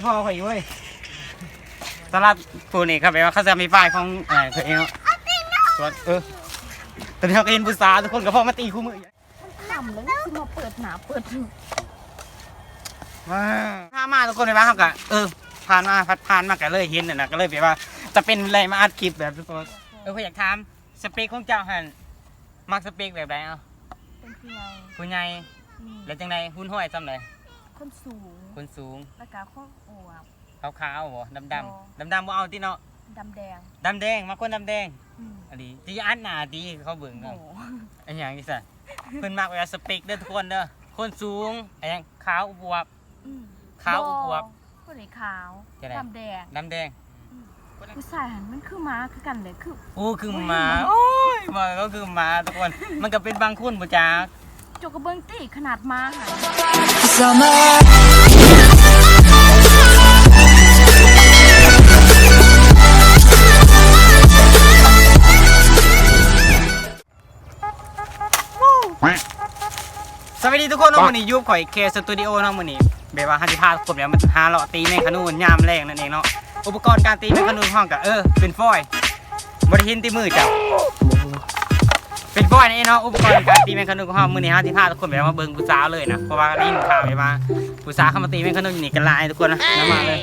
ພໍ່ຂ້ອຍຢູ່ເວີຍ. ສຳລັບຜູ້ນີ້ເຂົາແບບວ່າເຂົາຈະມີປ້າຍຂອງ ເອີ ຕົວເອງເນາະ. ສ່ວນ ເອີ ຕອນນີ້ເຮົາກໍເຫັນຜູ້ສາວທຸກຄົນກໍພໍມາຕີຄູ່ມື້. ຄ່ຳແລ້ວຊິມາເປີດໜ້າເປີດ ມາ ພາມາທຸກຄົນ ແບບວ່າເຮົາກໍ ເອີ ຜ່ານມາ ຜ່ານມາກໍເລີຍເຫັນຫັ້ນນະ ກໍເລີຍແບບວ່າຈະເປັນແລງມາອັດຄລິບແບບທຸກຄົນ. ເອີ ຂ້ອຍຢາກຖາມ ສະເປັກຂອງເຈົ້າຫັ້ນ ມັກສະເປັກແບບໃດເອົາ? ເປັນຜູ້ໃຫຍ່ ຜູ້ໃຫຍ່. ອືມ ແລ້ວຈັ່ງໃດ? ຮຸນຮ້ອຍສ່ຳໃດ? ຄົນສູງ ຄົນສູງ ແລ້ວກະຄວາມອວບ. ຂາວໆ ບໍ່? ດຳໆ ບໍ່ ດຳໆ ບໍ່ເອົາຕິເນາະ. ດຳແດງ ດຳແດງ ມັກຄົນດຳແດງ. ອືມ ອີ່ຫຼີ ຕິ ອັດໜ້າຕິ ເຂົາເບິ່ງເນາະ. ບໍ່ ອີຫຍັງນີ້ຊັ້ນ? ເພິ່ນມັກແບບສະເປັກເດີທຸກຄົນເດີ ຄົນສູງ ອີຫຍັງ ຂາວອວບ. ອືມ ຂາວອວບ ບໍ່ ຜູ້ໃດຂາວ ຈັ່ງໃດ? ດຳແດງ ດຳແດງ. ອືມ ຜູ້ຊາຍຫັ້ນມັນຄືໝາຄືກັນເດ້ ຄື ໂອ້ ຄືໝາ. ໂອ້ຍ ໝາກໍຄືໝາທຸກຄົນ ມັນກໍເປັນບາງຄົນບໍ່ຈັກ. ເຈົ້າກໍເບິ່ງຕິ ຂະໜາດໝາຫັ້ນ. ສະບາຍດີທຸກຄົນເນາະ ມື້ນີ້ຢູ່ກັບຂ້ອຍ ເຄ ສະຕູດິໂອ ເນາະ. ມື້ນີ້ແບບວ່າເຮົາຊິພາທຸກຄົນແບບວ່າມາຫາເລາະຕີແມງຂະນູນຍາມແລງນັ້ນເອງເນາະ. ອຸປະກອນການຕີແມງຂະນູນຂອງເຮົາກໍ ເອີ ເປັນຟອຍ ບໍ່ໄດ້ເຫັນຕິມືເຈົ້າ ເປັນຟອຍນັ້ນເອງເນາະ. ອຸປະກອນການຕີແມງຂະນູນຂອງເຮົາ ມື້ນີ້ເຮົາຊິພາທຸກຄົນແບບວ່າມາເບິ່ງຜູ້ສາວເລີຍນະ ເພາະວ່າໄດ້ຍິນຂ່າວແບບວ່າຜູ້ສາວເຂົາມາຕີແມງຂະນູນຢູ່ນີ້ກໍຫຼາຍທຸກຄົນນະ. ມາເລີຍ.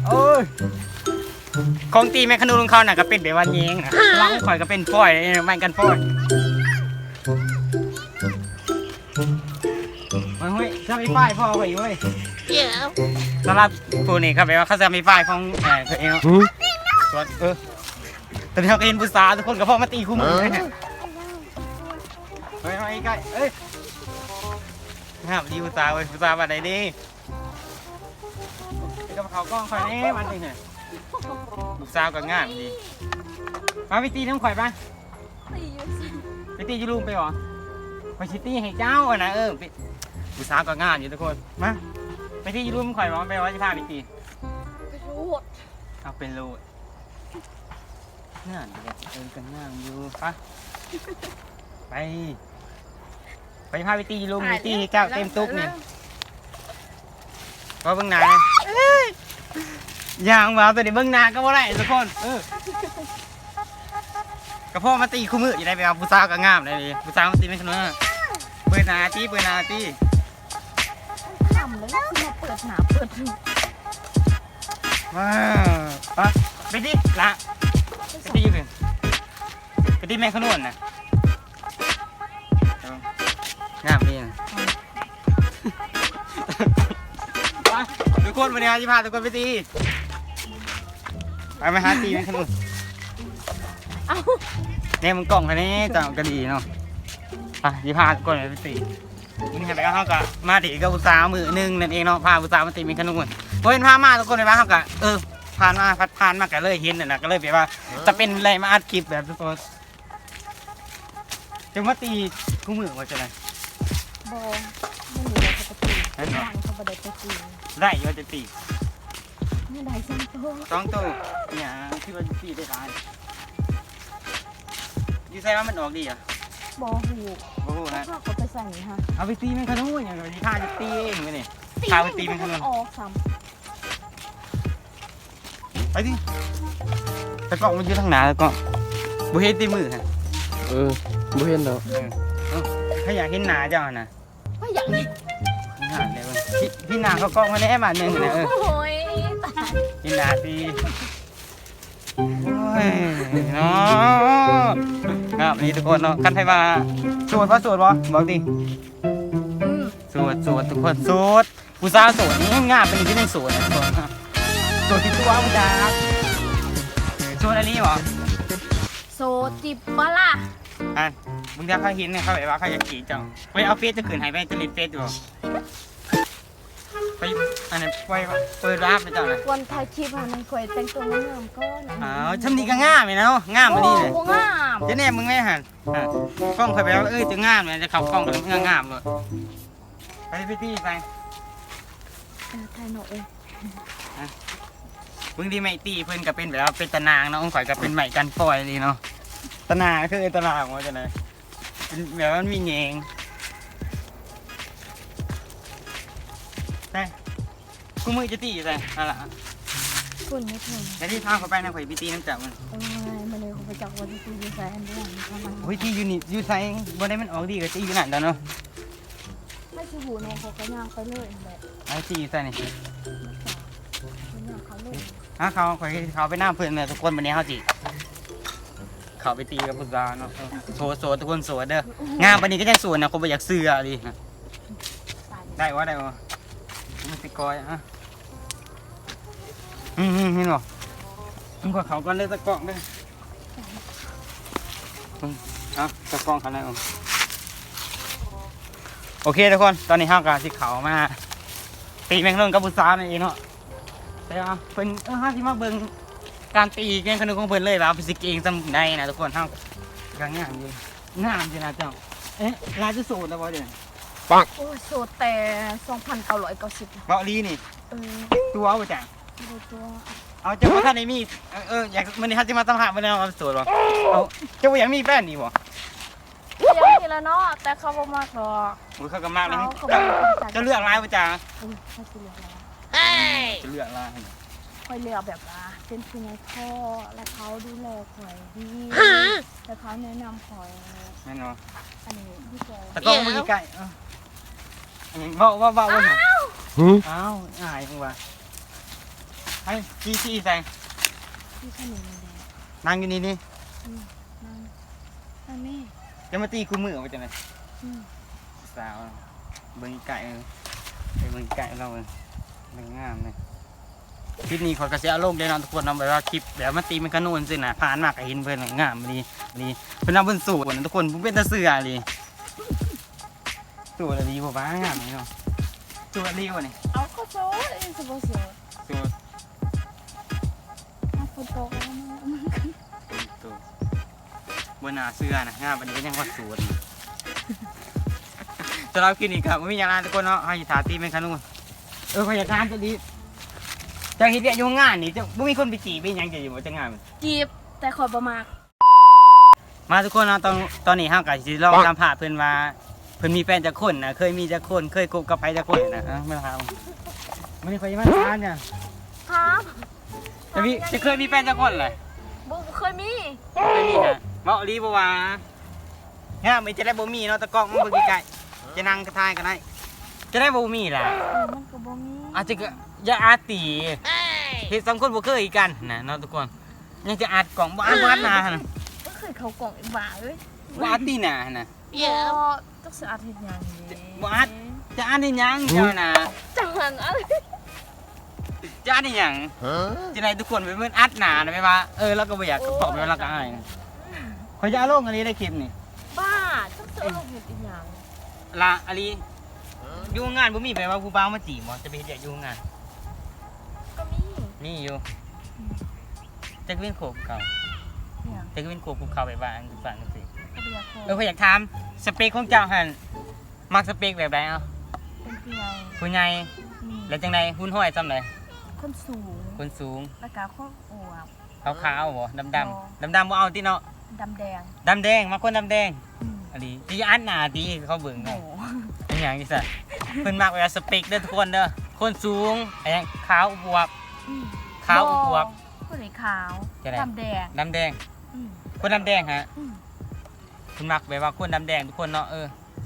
ໂອ້ຍ ຂອງຕີແມງຂະນູນຂອງເຂົານະກໍເປັນແບບວ່າແຍງນະ ຂອງຂ້ອຍກໍເປັນຟອຍ ໄມ້ກັນຟອຍ. ໂອ້ຍ ຈະມີປ້າຍພໍ່ຂ້ອຍຢູ່ເວີຍ. ສຳລັບຜູ້ນີ້ເຂົາແບບວ່າເຂົາຈະມີປ້າຍຂອງ ເອີ ຕົວເອງເນາະ. ສ່ວນ ເອີ ຕອນນີ້ເຮົາກໍເຫັນຜູ້ສາວທຸກຄົນກໍພໍມາຕີຄູ່ມື້ເລີຍ. ເຮີ້ຍ ມາໃກ້ໆ ເອີຍ ງາມດີຜູ້ສາວເອີຍ. ຜູ້ສາວວ່າໃດເດ້? ກັບເຂົາກ້ອງຂ້ອຍແດ່ບັດນີ້. ລູກສາວກໍງາມດີ. ມາໄປຕີນຳຂ້ອຍປະ. ຕີຢູ່ ໄປຕີຢູ່ລຸ່ມໄປບໍ? ຂ້ອຍຊິຕີໃຫ້ເຈົ້າຫັ້ນນະ. ເອີ ຜູ້ສາວກໍງາມຢູ່ທຸກຄົນ. ມາ ໄປຕີຢູ່ລຸ່ມຂ້ອຍບໍ? ແປວ່າຊິພາໄປຕີ. ໄປໂລດ ເອົາໄປໂລດ. ງາມຢູ່ ເອີ ກໍງາມຢູ່. ໄປ ໄປ ໄປ ພາໄປຕີຢູ່ລຸ່ມນີ້ ຕີໃຫ້ເຈົ້າເຕັມຕຸກນີ້. ບໍ່ເບິ່ງໜ້າ ຢ່າງວ່າຕົວນີ້ເບິ່ງໜ້າກໍບໍ່ໄດ້ທຸກຄົນ. ເອີ ກໍພໍມາຕີຄູ່ມື້ຢູ່ໄດ໋ ແບບວ່າຜູ້ສາວກໍງາມໄດ໋. ຜູ້ສາວມາຕີແມ່ນຂະໜວດ. ເປີດໜ້າຕີ ເປີດໜ້າຕີ. ຄ່ຳແລ້ວຊິມາເປີດໜ້າເປີດ ມາ ໄປ ໄປຕິລະ ໄປຕິຢູ່ເພິ່ນ ໄປຕິແມ່ນຂະໜວດນະ. ງາມດີນະ. ໄປ ທຸກຄົນ ມື້ນີ້ເຮົາຊິພາທຸກຄົນໄປຕີ. ໄປ ໄປຫາຕີແມ່ນຂະໜວດ. ເອົ້າ ແນມເບິ່ງກ້ອງໃຜແດ່ ເຈົ້າກໍດີເນາະ. ໄປ ຊິພາທຸກຄົນໄປຕີ. ມື້ນີ້ແບບວ່າເຮົາກໍມາດີກັບຜູ້ສາວມື້ໜຶ່ງນັ້ນເອງເນາະ ພາຜູ້ສາວມາຕີແມ່ນຂະໜູນ. ບໍ່ແມ່ນພາມາທຸກຄົນ ແບບວ່າເຮົາກໍ ເອີ ຜ່ານມາ ຜ່ານມາກໍເລີຍເຫັນຫັ້ນນະ ກໍເລີຍແບບວ່າຈະເປັນແລງມາອັດຄລິບແບບທຸກຄົນ. ຈະມາຕີຄູ່ມື້ວ່າຈັ່ງໃດ? ບໍ່ ມື້ນີ້ເຂົາກໍຕີ ແມ່ນບໍ່? ເຂົາບໍ່ໄດ້ໄປຕີ. ໄດ້ຢູ່ ຈະຕີ ແມ່ນໄດ້ສອງໂຕ ສອງໂຕ. ຫຍັງ ຄິດວ່າຈະຕີໄດ້ຫຼາຍ. ຢູ່ໃສວ່າມັນອອກດີອ່ະ? ບໍ່ຮູ້ ບໍ່ຮູ້ນະ. ເຂົາກໍໄປໃສ່ນີ້ຮະ. ເອົາໄປຕີແມ່ນຂະໜູນ ຫຍັງຊິພາໄປຕີເອງມື້ນີ້. ພາໄປຕີແມ່ນຂະໜູນ ອອກຊ້ຳ. ໄປຕິ ໄປກ້ອງ ມັນຢູ່ທາງໜ້າແລ້ວກໍບໍ່ເຫັນຕິມືຫັ້ນ. ເອີ ບໍ່ເຫັນດອກ. ເອີ ເອົ້າ ຂ້ອຍຢາກເຫັນໜ້າເຈົ້າຫັ້ນນະ. ຂ້ອຍຢາກເຫັນ ເຫັນໜ້າເດ້ເບິ່ງ ເຫັນໜ້າເຂົາກ້ອງມາແດ່ບາດໜຶ່ງນະ. ເອີ ໂອ້ຍ ຕາຍ ເຫັນໜ້າຕິ. ໂອ້ຍເນາະ ງາມອີ່ຫຼີທຸກຄົນເນາະ. ຄັນໃຜວ່າໂສດບໍ່ ໂສດບໍ່ ບອກຕິ. ອືມ ໂສດ ໂສດ ທຸກຄົນ ໂສດ. ຜູ້ສາວໂສດນີ້ງາມປານນີ້ ຄືຍັງໂສດນະ ໂສດ ໂສດທີ່ຕົວບໍ່ຈັກ. ໂສດອີ່ຫຼີບໍ່? ໂສດຈິບບໍ່ລະ. ອັນ ບາງເທື່ອເຂົາເຫັນເຂົາແບບວ່າເຂົາຢາກຈີບເຈົ້າ. ໄປເອົາເຟສເຈົ້າຂຶ້ນໃຫ້ ໄປ ເຈົ້າຫຼິ້ນເຟສຢູ່ບໍ່? ໄປ ອັນນັ້ນ ໄປເປີດວາບໃຫ້ເຈົ້ານະ. ກ່ອນຖ່າຍຄລິບຫັ້ນ ຂ້ອຍແຕ່ງຕົວງາມໆກ່ອນ. ອ້າວ ຊ່ຳນີ້ກໍງາມແລ້ວເນາະ ງາມອີ່ຫຼີເລີຍ. ໂອ້ ງາມ ຈະແນມເບິ່ງແດ່ຫັ້ນ. ອ່າ ກ້ອງຂ້ອຍແບບວ່າ ເອີ ຈະງາມແຫຼະ ຈະເຂົ້າກ້ອງກໍງາມໂລດ. ໄປ ໄປຕີໄປ. ເອີ ຖ່າຍເນາະເອີຍ. ອ່ະ ເບິ່ງດີ ໄມ້ຕີເພິ່ນກໍເປັນແບບວ່າເປັນຕາໜ່າງເນາະ ຂອງຂ້ອຍກໍເປັນໄມ້ກັນຟອຍນີ້ເນາະ. ຕາໜ່າງຄືຕາໜ່າງວ່າຈັ່ງໃດ ເປັນແບບວ່າມັນມີແຍງ. ໄປ. ມື້ຈະຕີຢູ່ໃສ? ຫັ້ນລະ ພຸ້ນຢູ່ພຸ້ນ ແຕ່ທີ່ພາຂ້ອຍໄປນະ ຂ້ອຍໄປຕີນຳເຈົ້າ. ໂອ້ຍ ມື້ນີ້ຂ້ອຍບໍ່ຈັກວ່າຊິຕີຢູ່ໃສ ອັນເດ ໂອ້ຍ ຕີຢູ່ນີ້ຢູ່ໃສ? ບໍ່ໄດ້ ມັນອອກດີກໍຕີຢູ່ນັ້ນແຫຼະເນາະ. ໃຜຊິຮູ້ເນາະ ຂ້ອຍກໍຍ່າງໄປເລີຍຫັ້ນແຫຼະ. ໄປຕີຢູ່ໃສນີ້? ຍ່າງເຂົ້າເລີຍ. ຫາເຂົ້າ ຂ້ອຍເຂົ້າໄປນຳເພິ່ນແຫຼະທຸກຄົນ. ບັດນີ້ເຮົາຊິເຂົ້າໄປຕີກັບຜູ້ສາວເນາະ. ໂສດ ໂສດ ທຸກຄົນໂສດເດີ. ງາມປານນີ້ກໍຍັງໂສດນະ ຂ້ອຍບໍ່ຢາກເຊື່ອອີ່ຫຼີ. ໄດ້ບໍ່ ໄດ້ບໍ່? ມັນຊິກ່ອຍອະ. ອືມ ເຫັນບໍ່? ມັນກໍເຂົ້າກ່ອນເດີ ຕາກ້ອງເດີ. ເອົາ ຕາກ້ອງເຂົ້າໃນ. ໂອເຄທຸກຄົນ ຕອນນີ້ເຮົາກໍຊິເຂົ້າມາຕີແມງຂະນຸນກັບຜູ້ສາວນັ້ນເອງເນາະ. ແຕ່ວ່າເພິ່ນ ເອີ ເຮົາຊິມາເບິ່ງການຕີແມງຂະນຸນຂອງເພິ່ນເລີຍ ວ່າເພິ່ນຊິເກັ່ງສ່ຳໃດນະທຸກຄົນ. ເຮົາກໍງາມຢູ່ ງາມຢູ່ນະເຈົ້າ. ເອະ ລາວຈະໂສດແລ້ວບໍ່ເດ? ໂອ້ຍ ໂສດແຕ່ສອງພັນເກົ້າຮ້ອຍເກົ້າສິບ. ເວົ້າອີ່ຫຼີນີ້? ເອີ ຕົວະບໍ່ຈັກ? ບໍ່ຕົວະ. ເອົາ ເຈົ້າບໍ່ທັນໄດ້ມີ ເອີ ເອີ ຢາກ ມື້ນີ້ເຮົາຊິມາສຳພາດເບິ່ງເນາະວ່າໂສດບໍ່? ເອົາ ເຈົ້າບໍ່ຢາກມີແຟນອີກບໍ່? ກໍຢາກມີແຫຼະເນາະ ແຕ່ເຂົາບໍ່ມັກດອກ. ໂອ້ຍ ເຂົາກໍມັກເດ້. ເຂົາ ເຂົາບໍ່ມັກ. ເຈົ້າເລືອກຫຼາຍບໍ່ຈັກ? ໂອ້ຍ ເຂົາຊິເລືອກຫຼາຍ. ເຈົ້າເລືອກຫຼາຍ. ຂ້ອຍເລືອກແບບວ່າເປັນຜູ້ໃຫຍ່ພໍ ແລ້ວເຂົາດູແລຂ້ອຍດີ ແລ້ວເຂົາແນະນຳຂ້ອຍ. ແມ່ນບໍ່? ອັນນີ້ດີກວ່າ. ແຕ່ກໍບໍ່ມີໃກ້ ເອີ ອັນນີ້ເວົ້າ ເວົ້າ ເວົ້າ ເວົ້າ. ອ້າວ ອ້າຍ ຍັງວ່າ ໃຫ້ ຊີ້ ຊີ້ໃສ່ ຊີ້ຂະໜົມນີ້ແຫຼະ. ນັ່ງຢູ່ນີ້ນີ້. ອືມ ນັ່ງ ນັ່ງນີ້. ຈະມາຕີຄູ່ມື້ວ່າຈັ່ງໃດ? ອືມ ສາວ ເບິ່ງໃກ້ ເອີ ໄປເບິ່ງໃກ້ລາວ ເບິ່ງ ງາມເລີຍ. ຄລິບນີ້ຂ້ອຍກໍຊິເອົາລົງເດ້ເນາະທຸກຄົນເນາະ ແບບວ່າຄລິບແບບມາຕີແມງຂະໜຸນຊີ້ນະ. ຜ່ານມາກໍເຫັນເພິ່ນ ງາມອີ່ຫຼີ ນີ້ ເພິ່ນວ່າເພິ່ນໂສດນະທຸກຄົນ. ບໍ່ເປັນຕາເຊື່ອອີ່ຫຼີ. ໂສດອີ່ຫຼີບໍ່ວ່າ? ງາມເນາະ. ໂສດອີ່ຫຼີບໍ່ນີ້? ເອົາ ກໍໂສດ ເອີ ຊິບໍ່ໂສດ? ໂສດ. ອ້າວ ຝົນຕົກແລ້ວ. ຝົນຕົກ ບໍ່ໜ້າເຊື່ອນະ ງາມປານນີ້ກໍຍັງວ່າໂສດ. ສຳລັບຄລິບນີ້ກໍບໍ່ມີຫຍັງຫຼາຍທຸກຄົນເນາະ ເຮົາຊິຖ້າຕີແມງຂະໜຸນ. ເອີ ຂ້ອຍຢາກຖາມເຈົ້າດີ ເຈົ້າເຮັດວຽກຢູ່ໂຮງງານນີ້ ເຈົ້າບໍ່ມີຄົນໄປຈີບໄປຫຍັງເຈົ້າຢູ່ບໍ່? ເຈົ້າງາມ ຈີບ ແຕ່ຂ້ອຍບໍ່ມັກ. ມາທຸກຄົນເນາະ ຕອນ ຕອນນີ້ເຮົາກໍຊິລອງສຳພາດເພິ່ນວ່າ ເພິ່ນມີແຟນຈັກຄົນນະ ເຄີຍມີຈັກຄົນ ເຄີຍຄົບກັບໃຜຈັກຄົນນະ. ເອົາ ມາຖາມ ມື້ນີ້ຂ້ອຍຊິມາຖາມເຈົ້າ ຖາມ ເຈົ້າມີ ເຈົ້າເຄີຍມີແຟນຈັກຄົນແຫຼະ? ບໍ່ ບໍ່ເຄີຍມີ. ບໍ່ເຄີຍມີນະ. ເວົ້າອີ່ຫຼີບໍ່ວ່າ? ງາມ ເຮັດຈັ່ງໃດບໍ່ມີເນາະ ຕາກ້ອງມາເບິ່ງໃກ້ໆ ຈະນັ່ງກະຖ່າຍກໍໄດ້. ຈັ່ງໃດບໍ່ມີລະ? ເອີ ມັນກໍບໍ່ມີ. ອາດຈະ ກໍ ຢ່າອັດຕິ ເຮັດສ່ຳຄົນບໍ່ເຄີຍກັນນະເນາະທຸກຄົນ. ຍັງຈະອັດກ້ອງ ບໍ່ອັດ ບໍ່ອັດໜ້າຫັ້ນນະ. ບໍ່ເຄີຍເຂົ້າກ້ອງອີກ ບ້າເອີຍ. ບໍ່ອັດຕິໜ້າຫັ້ນນະ. ບໍ່ ຈັກຊິອັດເຮັດຫຍັງເດ. ບໍ່ອັດ ຈະອັດເຮັດຫຍັງເຈົ້ານະ? ຈັກຫັ້ນ ຈະອັດເຮັດຫຍັງ? ຈັ່ງໃດທຸກຄົນ ແບບມັນອັດໜ້ານະ ແບບວ່າ ເອີ ລາວກໍບໍ່ຢາກເຂົ້າກ້ອງ ແບບວ່າລາວກໍອາຍນະ. ຂ້ອຍຈະເອົາລົງອີ່ຫຼີໃນຄລິບນີ້. ບ້າ ຈັກຊິເອົາລົງເຮັດອີ່ຫຍັງ? ລະ ອີ່ຫຼີ ຢູ່ໂຮງງານບໍ່ມີແບບວ່າຜູ້ບ່າວມາຈີບບໍ່? ຈະໄປເຮັດວຽກຢູ່ໂຮງງານ. ກໍມີ ມີຢູ່. ອືມ ຈັກເປັນຄົບເຂົາ ຫຍັງ? ຈັກເປັນຄົບກັບເຂົາແບບວ່າອັນຈັ່ງຊັ້ນຈັ່ງຊີ້. ກໍບໍ່ຢາກຄົບ. ເອີ ຂ້ອຍຢາກຖາມ ສະເປັກຂອງເຈົ້າຫັ້ນ ມັກສະເປັກແບບໃດ? ເອົາ ເປັນຜູ້ໃຫຍ່. ຜູ້ໃຫຍ່. ອືມ ແລ້ວຈັ່ງໃດ? ຫຸ່ນຫ້ອຍສ່ຳໃດ? ຄົນສູງ. ຄົນສູງ. ແລ້ວກໍຄົນອວບ. ຂາວໆບໍ່? ດຳໆ. ບໍ່ ດຳໆບໍ່ເອົາຕິເນາະ. ດຳແດງ. ດຳແດງ ມັກຄົນດຳແດງ. ອືມ ອີ່ຫຼີ ຊິອັດໜ້າຕິເຂົາເບິ່ງເນາະ. ບໍ່ ອີ່ຫຍັງຈັ່ງຊັ້ນ? ເພິ່ນມັກແບບສະເປັກເດີທຸກຄົນເດີ ຄົນສູງ ອີ່ຫຍັງ ຂາວອວບ. ອືມ ຂາວອວບ. ບໍ່ ຜູ້ໃດຂາວ? ຈັ່ງໃດ? ດຳແດງ. ດຳແດງ. ອືມ ຄົນດຳແດງຫະ? ອືມ ເພິ່ນມັກແບບວ່າຄົນດຳແດງທຸກຄົນເນາະ. ເອີ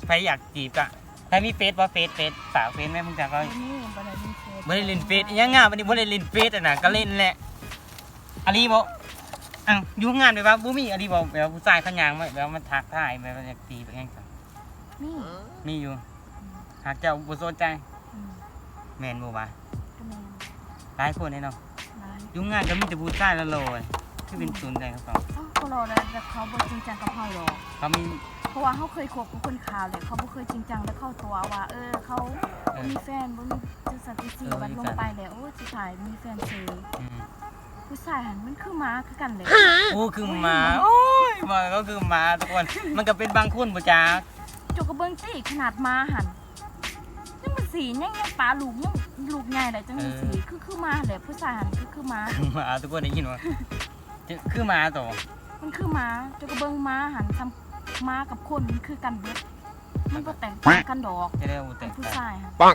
ໃຜຢາກຈີບກະ ໃຜມີເຟສບໍ່? ເຟສ ເຟສ ຝາກເຟສແມ່ ເພິ່ນຈະເອົາ. ບໍ່ມີ ບໍ່ໄດ້ຫຼິ້ນເຟສ. ບໍ່ໄດ້ຫຼິ້ນເຟສ ອີ່ຫຍັງງາມ ອັນນີ້ບໍ່ໄດ້ຫຼິ້ນເຟສຫັ້ນນະ ກະຫຼິ້ນແຫຼະ. ອີ່ຫຼີບໍ່? ອ້າວ ຢູ່ໂຮງງານແບບວ່າບໍ່ມີອີ່ຫຼີບໍ່? ແບບວ່າຜູ້ຊາຍເຂົາຍ່າງມາ ແບບວ່າມາທັກທາຍ ແບບວ່າຢາກຈີບຫຍັງກະ. ມີ ມີຢູ່. ອືມ ຫາກເຈົ້າບໍ່ສົນໃຈ. ອືມ ແມ່ນບໍ່ວະ? ກໍແມ່ນ. ຫຼາຍຄົນເດ້ເນາະ. ຫຼາຍ. ຢູ່ໂຮງງານກໍມີແຕ່ຜູ້ຊາຍຫຼໍ່ໆ ຄືເປັນ ອືມ ສົນໃຈກັບເຂົາ. ເຂົາກໍຫຼໍ່ແຫຼະ ແຕ່ເຂົາບໍ່ຈິງຈັງກັບເຮົາດອກ. ເຂົາມີ ເພາະວ່າເຮົາເຄີຍຄົບກັບຄົນຂາວແຫຼະ ເຂົາບໍ່ເຄີຍຈິງຈັງ ແລ້ວເຂົາຕົວະວ່າ ເອີ ເຂົາ ເອີ ບໍ່ມີແຟນ ບໍ່ມີ ຈັ່ງຊັ້ນຈັ່ງຊີ້ ເອີ ບັດລົງໄປແລ້ວ ໂອ້ຍ ສຸດທ້າຍມີແຟນເສີຍ. ອືມ ຜູ້ຊາຍຫັ້ນມັນຄືໝາຄືກັນເລີຍ. ໂອ້ ຄືໝາ. ໂອ້ຍ ໝາກໍຄືໝາທຸກຄົນ. ມັນກໍເປັນບາງຄົນບໍ່ຈັກ. ເຈົ້າກໍເບິ່ງຕິ ຂະໜາດໝາຫັ້ນ ຍັງມັນສີ ຍັງ ຍັງປາລູກ ຍັງລູກໃຫຍ່ແຫຼະ ຈັ່ງມັນສີ. ເອີ ຄື ຄືໝາແຫຼະ ຜູ້ຊາຍຫັ້ນ ຄື ຄືໝາ. ຄືໝາ ທຸກຄົນໄດ້ຍິນບໍ່? ຄືໝາໂຕ. ມັນຄືໝາ. ເຈົ້າກໍເບິ່ງໝາຫັ້ນ ສ່ຳໝາກັບຄົນ ມັນຄືກັນເບິດ. ມັນບໍ່ແຕກຕ່າງກັນດອກ. ຈະໄດ້ບໍ່ແຕກຕ່າງ. ຜູ້ຊາຍຫັ້ນ ປັງ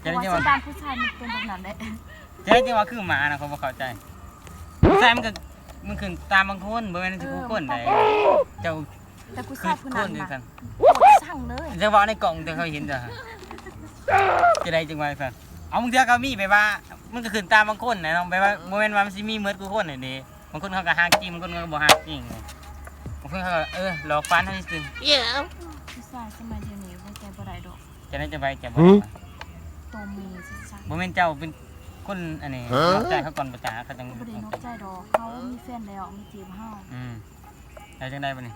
ເຈົ້າ ເພາະວ່າ ຈັ່ງໃດ ສັນດານຜູ້ຊາຍມັນເປັນແບບນັ້ນແຫຼະ. ເຈົ້າ ຈັ່ງວ່າຄືໝານະ ຂ້ອຍບໍ່ເຂົ້າໃຈ. ຜູ້ຊາຍມັນກໍ ມັນຂຶ້ນຕາມບາງຄົນ ບໍ່ແມ່ນ ເອີ ທຸກຄົນໃດ. ເຈົ້າ ແຕ່ຜູ້ຊາຍຜູ້ນັ້ນນະ ໂຄດຊັງເລີຍ. ເຈົ້າເວົ້າໃນກ້ອງ ແຕ່ຂ້ອຍເຫັນເຈົ້າ ຈັ່ງໃດຈັ່ງວ່າຊັ້ນ. ເອົາ ບາງເທື່ອກໍມີແບບວ່າ ມັນກໍຂຶ້ນຕາມບາງຄົນນະເນາະ ແບບວ່າ ເອີ ບໍ່ແມ່ນວ່າມັນຊິມີໝົດທຸກຄົນນັ້ນເດ້. ບາງຄົນເຂົາກໍຮັກຈິງ ບາງຄົນເຂົາກໍບໍ່ຮັກຈິງ. ບາງຄົນເຂົາກໍ ເອີ ຫຼອກຝັນເຮົາຊື່ໆ. ຜູ້ຊາຍສະໄໝດຽວນີ້ໄວ້ໃຈບໍ່ໄດ້ດອກ. ຈັ່ງໃດຈັ່ງໄວ ຈະບໍ່ ຫື ໄດ້ ຕົວເມຊື່ໆ. ບໍ່ແມ່ນເຈົ້າເປັນຄົນອັນນີ້ ຮະ ນອກໃຈເຂົາກ່ອນບໍ່ຈ້າ ເຂົາຈັ່ງ ບໍ່ໄດ້ນອກໃຈດອກ ເຂົາມີແຟນແລ້ວມາຈີບເຮົາ. ອືມ ແລ້ວຈັ່ງໃດບັດນີ້?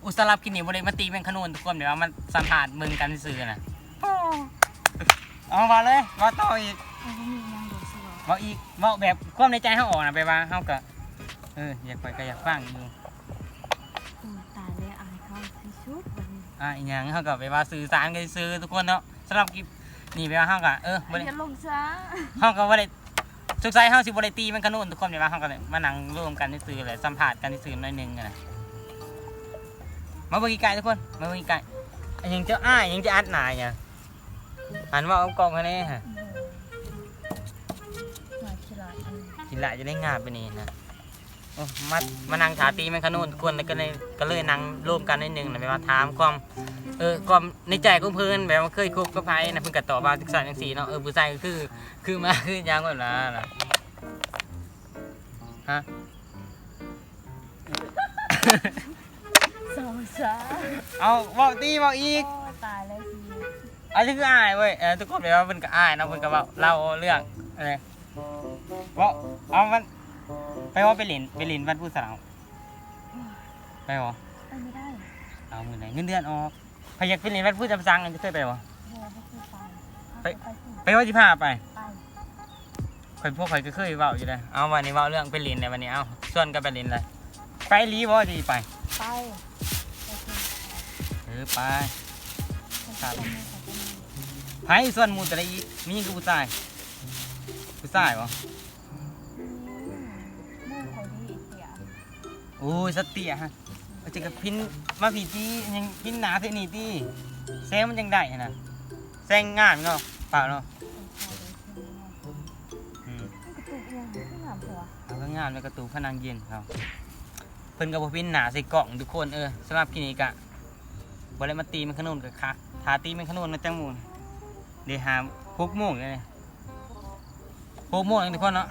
ອຸ ສຳລັບຄລິບນີ້ບໍ່ໄດ້ມາຕີແມງຂະນູນທຸກຄົນ ແບບວ່າມາສຳພາດເບິ່ງກັນຊື່ໆນະ. ເອົາ ເວົ້າເລີຍ ເວົ້າຕໍ່ອີກ. ເອົາ ບໍ່ມີຫຍັງດອກຊິເວົ້າ. ເວົ້າອີກ ເວົ້າແບບຄວາມໃນໃຈເຮົາອອກນະ ແບບວ່າເຮົາກໍ ເອີ ຢາກ ຂ້ອຍກໍຢາກຟັງຢູ່. ໂອ້ຍ ຕາຍແລ້ວ ອາຍເຂົາທີ່ສຸດບັດນີ້. ອາຍອີ່ຫຍັງ ເຮົາກໍແບບວ່າສື່ສານກັນຊື່ໆທຸກຄົນເນາະ. ສຳລັບຄລິບນີ້ແບບວ່າເຮົາກໍ ເອີ ບໍ່ໄດ້ ຢ່າລົງຊະ ເຮົາກໍບໍ່ໄດ້ ສົງໄສເຮົາຊິບໍ່ໄດ້ຕີແມງຂະນູນທຸກຄົນ ແບບວ່າເຮົາກໍໄດ້ມານັ່ງລົມກັນຊື່ໆ ແລະ ສຳພາດກັນຊື່ໆໜ້ອຍໜຶ່ງນະ. ມາເບິ່ງໃກ້ໆທຸກຄົນ ມາເບິ່ງໃກ້ໆ. ອີ່ຫຍັງເຈົ້າ ອ້າຍ ອີ່ຫຍັງຈະອັດໜ້າຫຍັງ? ຫັນເວົ້າກັບກ້ອງຫັ້ນແດ່. ອືມ ໜ້າຂີ້ຫຼ້າຍ ຂີ້ຫຼ້າຍຈະໄດ້ງາມປານນີ້ນະ. ໂອ້ ມາ ມານັ່ງຖ້າຕີແມງຂະນູນທຸກຄົນ ແລ້ວກໍເລີຍ ກໍເລີຍນັ່ງລົມກັນໜ້ອຍໜຶ່ງນະ ແບບວ່າຖາມຄວາມ ເອີ ຄວາມໃນໃຈຂອງເພິ່ນ ແບບວ່າເຄີຍຄົບກັບໃຜນະ ເພິ່ນກໍຕອບວ່າຈັ່ງຊັ້ນຈັ່ງຊີ້ເນາະ. ເອີ ຜູ້ຊາຍກໍຄື ຄືມາ ຄືຫຍັງແບບນັ້ນນະ. ຮະ ເສົ້າຊະ. ເອົາ ເວົ້າຕິ ເວົ້າອີກ. ໂອ້ ຕາຍແລ້ວຊີວິດ. ອັນນີ້ຄືອ້າຍເວີ້ຍ ເອີ ທຸກຄົນແບບວ່າເພິ່ນກໍອ້າຍເນາະ ເພິ່ນກໍເວົ້າ ເລົ່າເລື່ອງ ເອີ ເວົ້າ ເອົາມັນ ໄປບໍ່ ໄປຫຼິ້ນ ໄປຫຼິ້ນວັດພູສະເຫຼົາ ໄປບໍ່? ໄປບໍ່ໄດ້. ເອົາ ມື້ໃດເງິນເດືອນອອກ? ໃຜຢາກໄປຫຼິ້ນວັດພູຈຳສັງ ເຈົ້າເຄີຍໄປບໍ່? ບໍ່ ບໍ່ເຄີຍໄປ. ໄປ ໄປ ໄປບໍ່ ຊິພາໄປ? ໄປ. ຂ້ອຍ ພວກຂ້ອຍກໍເຄີຍເວົ້າຢູ່ເດ້. ເອົາ ບັດນີ້ເວົ້າເລື່ອງໄປຫຼິ້ນແລ້ວ ບັດນີ້ ເອົາ ຊວນກັນໄປຫຼິ້ນແລ້ວ ໄປອີ່ຫຼີບໍ່? ຊິໄປ ໄປ. ເອີ ໄປ. ໄປຊວນໝູ່ ໄປຊວນໝູ່. ໃຜຊວນໝູ່ແຕ່ລະອີກ? ມີຫຍັງຄືຜູ້ຊາຍ? ຜູ້ຊາຍບໍ່? ອືມ ໝູ່ຂ້ອຍດີ ເຕ້ຍ. ໂອ້ຍ ສັດເຕ້ຍຮະ. ເອົາ ຈະກະພິນມາພີ້ຕິ ຍັງພິນໜ້າໃສ່ນີ້ຕິ ແສງມັນຈັ່ງໄດ້ຫັ້ນນະ ແສງງາມເນາະ ປາວເນາະ. ອືມ ມັນກະຕຸກອີ່ຫຍັງຄືງາມແທ້ວະ? ເອົາ ກໍງາມແລ້ວ ກະຕຸກພະນັງເຢັນເຂົາ. ເພິ່ນກໍບໍ່ພິນໜ້າໃສ່ກ້ອງທຸກຄົນ. ເອີ ສຳລັບຄລິບນີ້ກະບໍ່ໄດ້ມາຕີແມງຂະນູນກະຄັກ ຖ້າຕີແມງຂະນູນມາຈັກໂມງ ໄດ້ຫ້າ ຫົກໂມງແລ້ວນີ້. ຫົກໂມງແລ້ວທຸກຄົນເນາະ.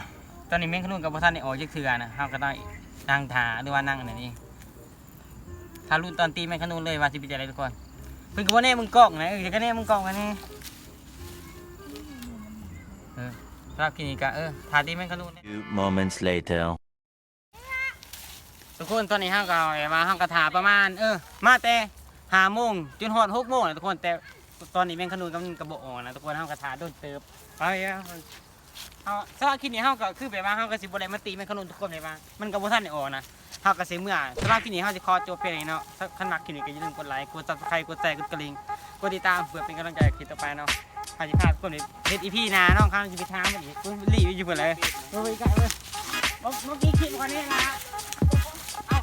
ຕອນນີ້ແມງຂະນູນກໍບໍ່ທັນໄດ້ອອກຈັກເທື່ອນະ ເຮົາກໍຕ້ອງນັ່ງຖ້າ ຫຼືວ່ານັ່ງອັນນັ້ນເອງ. ຖ້າລຸ້ນຕອນຕີແມງຂະນູນເລີຍວ່າຊິເປັນຈັ່ງໃດທຸກຄົນ. ເພິ່ນກໍບໍ່ແນມເບິ່ງກ້ອງນະ ເອີ ຢາກກະແນມເບິ່ງກ້ອງກັນແດ່. ເອີ ສຳລັບຄລິບນີ້ກໍ ເອີ ຖ້າຕີແມງຂະນູນ. Few moments later. ທຸກຄົນ ຕອນນີ້ເຮົາກໍແບບວ່າເຮົາກໍຖ້າປະມານ ເອີ ມາແຕ່ຫ້າໂມງຈົນຮອດຫົກໂມງແລ້ວທຸກຄົນ. ແຕ່ຕອນນີ້ແມງຂະນູນກໍ ມັນກໍບໍ່ອອກນະທຸກຄົນ ເຮົາກໍຖ້າດົນເຕີບ. ເອົາ ເອົາ ສຳລັບຄລິບນີ້ເຮົາກໍຄືແບບວ່າເຮົາກໍຊິບໍ່ໄດ້ມາຕີແມງຂະນູນທຸກຄົນ ແບບວ່າມັນກໍບໍ່ທັນໄດ້ອອກນະ ເຮົາກໍຊິເມືອ. ສຳລັບຄລິບນີ້ເຮົາຊິຂໍຈົບພຽງນີ້ເນາະ. ຄັນມັກຄລິບນີ້ກໍຢ່າລືມກົດໄລ ກົດ Subscribe ກົດແຊ ກົດກະລິ່ງ ກົດຕິດຕາມ ເພື່ອເປັນກຳລັງໃຈໃນຄລິບຕໍ່ໄປເນາະ. ເຮົາຊິພາທຸກຄົນໄປເຮັດອີພີໜ້າເນາະ ເຮົາຊິໄປຖາມມັນອີກ. ກູລີ້ຢູ່ພຸ້ນແຫຼະ ບໍ່ໄປໃກ້ເວີ້ຍ ບໍ່ ບໍ່ມີຄລິບກ່ອນນີ້ລະ.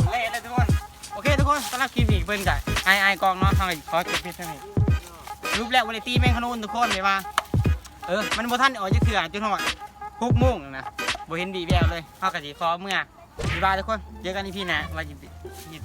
ເອົ້າ ແລ້ວທຸກຄົນ. ໂອເຄທຸກຄົນ ສຳລັບຄລິບນີ້ເພິ່ນກະອາຍໆກ້ອງເນາະ ເຮົາກໍຂໍຈົບພຽງເທົ່ານີ້. ສະຫຼຸບແລ້ວບໍ່ໄດ້ຕີແມງຂະນູນທຸກຄົນ ແບບວ່າ ເອີ ມັນບໍ່ທັນອອກຈັກເທື່ອ ຈົນຮອດຫົກໂມງແລ້ວນະ ບໍ່ເຫັນວີແວວເລີຍ. ເຮົາກໍຊິຂໍເມືອ ບາຍບາຍທຸກຄົນ ເຈີກັນອີພີໜ້າ ວ່າຊິເຮັດ